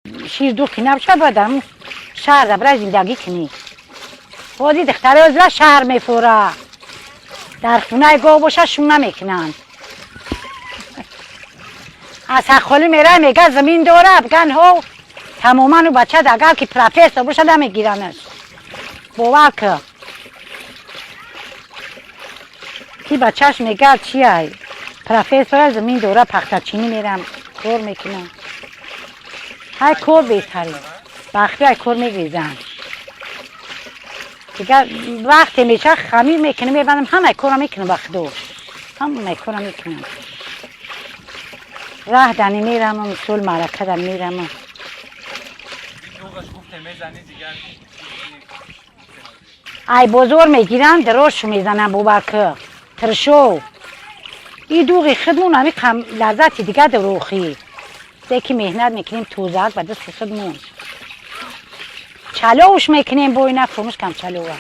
Шир дуғ ки набошад, бояд дар шаҳр дабра зиндагӣ кунӣ. Бози духтари озира шаҳр мефура. Дар хонаи гов боша, шум намекунанд. Аз ҳаққолӣ мерай, мега, замин дора, биган ҳо, тамоман. У бача агар ки профессор боша, намегиранаш. Бовар ки, ки бачаш мега, чиай, профессора, замин дора, пахтачинӣ мерам, кор мекунам. Ҳай, кор беҳтарин. Бахти ай кор мегрезанд. Дигар вақте меша, хамир мекунем, мебандам, ҳамаи кора мекунам, ба худо, ҳамаи кора мекунам. Раҳ дани мерамам, мисол, маърака дан мерамам. Дуғаш гуфте мезанӣ, дигар? Ай бозор мегирам, дрошу мезанам, бовар ки, тиршо. И дуғи худмон ами лаззати дига дурӯхӣ зе ки меҳнат мекунем, тозаак ба дасти худмон чаловуш мекунем. Бо ина фурмуш кам чалова.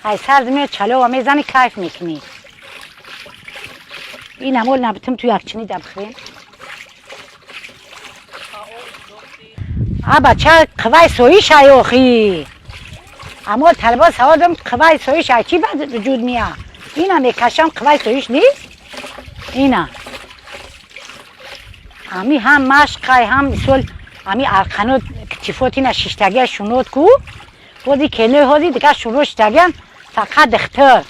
Ай сард меояд, чалова мезани, кайф мекунӣ. Ин амол набитим, ту якчини дабхӯрем. А бача қувваи соиш ай охи. Аммо талаба савол дорам: қувваи соиш ай чӣ ба вуҷуд меяд? Ина мекашам, қувваи соиш нест. Ина ами ҳам машқай, ҳам мисол ами арқанот, китифот, ина шиштагия шунот ку. Бози келои ҳози дигар шуро шиштагиан, фақат духтур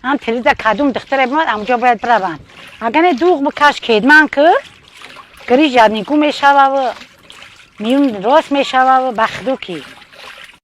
ҳам телевизор, кадом духтуре бимад, амҷо бояд бираванд. Агар не, дуғ бикаш, кедман ки, грижа нигу мешававу миюн рост мешававу, ба худо ки.